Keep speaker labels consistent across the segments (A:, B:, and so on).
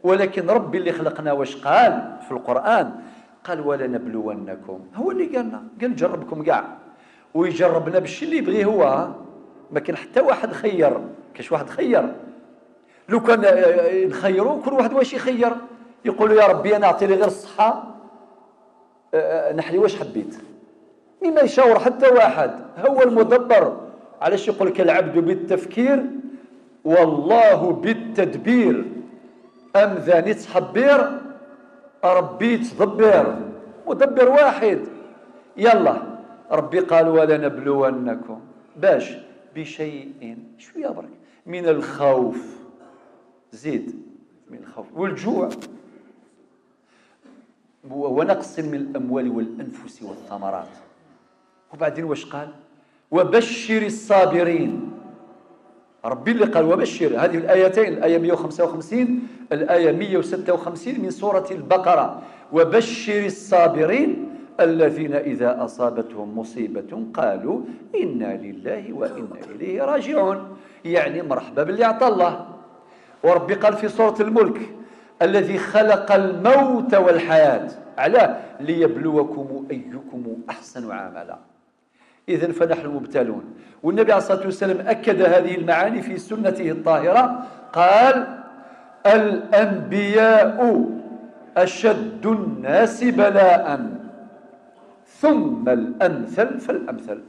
A: ولكن ربي اللي خلقنا واش قال في القرآن؟ قال ولنبلونكم. هو اللي قالنا، قال نجربكم كاع، ويجربنا بالشيء اللي يبغيه هو. ما كان حتى واحد خير، كاش واحد خير؟ لو كان نخيروا كل واحد واش يخير، يقولوا يا ربي انا اعطيني غير الصحة، نحلي واش حبيت، ما يشاور حتى واحد، هو المدبر. علاش يقول لك العبد بالتفكير والله بالتدبير؟ أم ذاني تحبير ربي تدبر، مدبر واحد. يلا ربي قال ولنبلونكم باش بشيء شوية برك من الخوف، زيد من الخوف والجوع ونقص من الأموال والأنفس والثمرات. وبعدين واش قال؟ وبشر الصابرين. ربي اللي قال وبشر. هذه الآيتين، الآية 155، الآية 156 من سورة البقرة. وبشر الصابرين الذين إذا أصابتهم مصيبة قالوا إنا لله وإنا إليه راجعون. يعني مرحبا باللي عطى الله. وربي قال في سورة الملك الذي خلق الموت والحياة، علاه؟ ليبلوكم أيكم أحسن عملا. إذن فنحن مبتلون. والنبي عليه الصلاة والسلام أكد هذه المعاني في سنته الطاهرة، قال الأنبياء أشد الناس بلاء ثم الأمثل فالأمثل.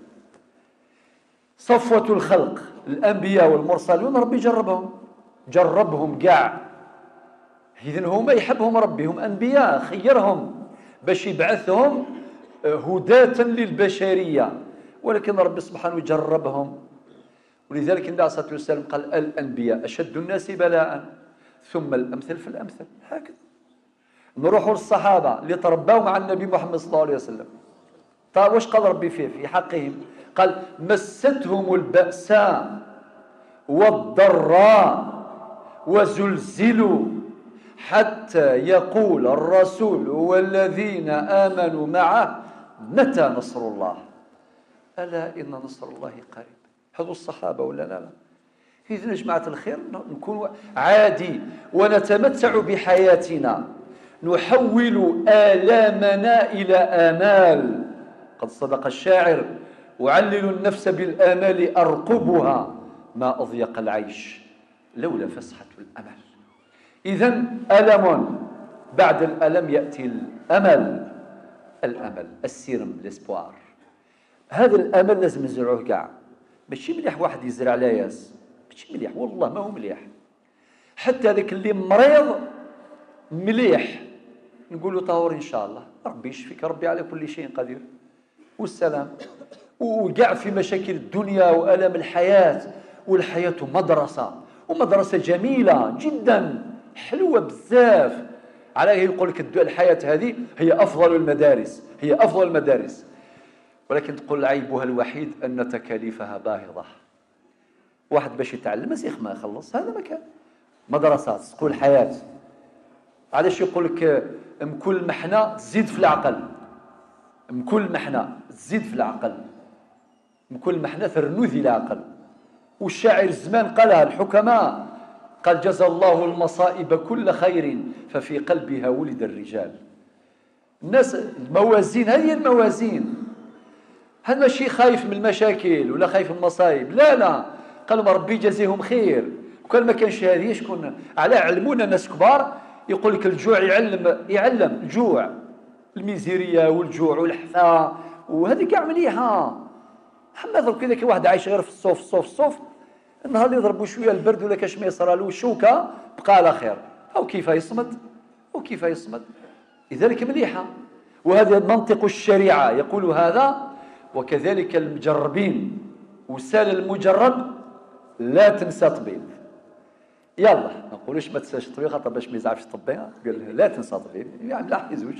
A: صفوة الخلق الأنبياء والمرسلون، ربي جربهم، جربهم كاع. إذن هما يحبهم ربي، هم أنبياء خيرهم باش يبعثهم هداة للبشرية، ولكن ربي سبحانه جربهم. ولذلك النبي عليه الصلاة والسلام قال الأنبياء أشد الناس بلاء ثم الأمثل فالأمثل. هكذا نروحوا للصحابة اللي تربوا مع النبي محمد صلى الله عليه وسلم. طيب واش قال ربي فيه في حقهم؟ قال مستهم البأساء والضراء وزلزلوا حتى يقول الرسول والذين آمنوا معه متى نصر الله ألا إن نصر الله قريب. هذو الصحابة ولا لا؟ لا. إذن جماعة الخير نكون عادي ونتمتع بحياتنا، نحول آلامنا إلى آمال. قد صدق الشاعر أعلل النفس بالآمال أرقبها ما أضيق العيش لولا فسحة الأمل. إذن ألم، بعد الألم يأتي الأمل. الأمل السيرم، l'espoir. هذا الأمل لازم نزرعوه كاع. ماشي مليح واحد يزرع لاياس، ماشي مليح والله، ما هو مليح. حتى هذاك اللي مريض مليح نقولوا طهور إن شاء الله، ربي يشفيك، ربي على كل شيء قدير والسلام. وقع في مشاكل الدنيا وألم الحياة، والحياة مدرسة، ومدرسة جميلة جدا، حلوة بزاف. علاه يقول لك الحياة هذه هي أفضل المدارس، هي أفضل المدارس، ولكن تقول عيبها الوحيد أن تكاليفها باهظة. واحد باش يتعلم سيخ ما يخلص، هذا مكان مدرسة تقول حياة. علاش يقول لك كل محنة تزيد في العقل، كل محنة تزيد في العقل، كل محنة ثرنوذي العقل. والشاعر الزمان قالها، الحكماء قال جزى الله المصائب كل خير ففي قلبها ولد الرجال. الناس الموازين، هذه الموازين. هذا ماشي خايف من المشاكل ولا خايف من المصايب، لا لا، قالوا ربي يجازيهم خير. وكان ما كانش هذه شكون؟ علاه علمونا ناس كبار يقول لك الجوع يعلم، يعلم الجوع، الميزيريه والجوع والحفا وهذه كاع مليحة. حما درك اذا كان واحد عايش غير في الصوف الصوف الصوف، النهار اللي يضربوا شوية البرد ولا كاش ما يصرى شوكه بقى على خير، او كيف يصمد وكيف يصمد. لذلك مليحة، وهذا منطق الشريعة يقول هذا. وكذلك المجربين، وسال المجرب لا تنسى طبيب. يلا ما نقولوش ما تنساش الطبيب خاطر باش ما يزعفش الطبيب، قال لا تنسى طبيب، يعني لا يزوج.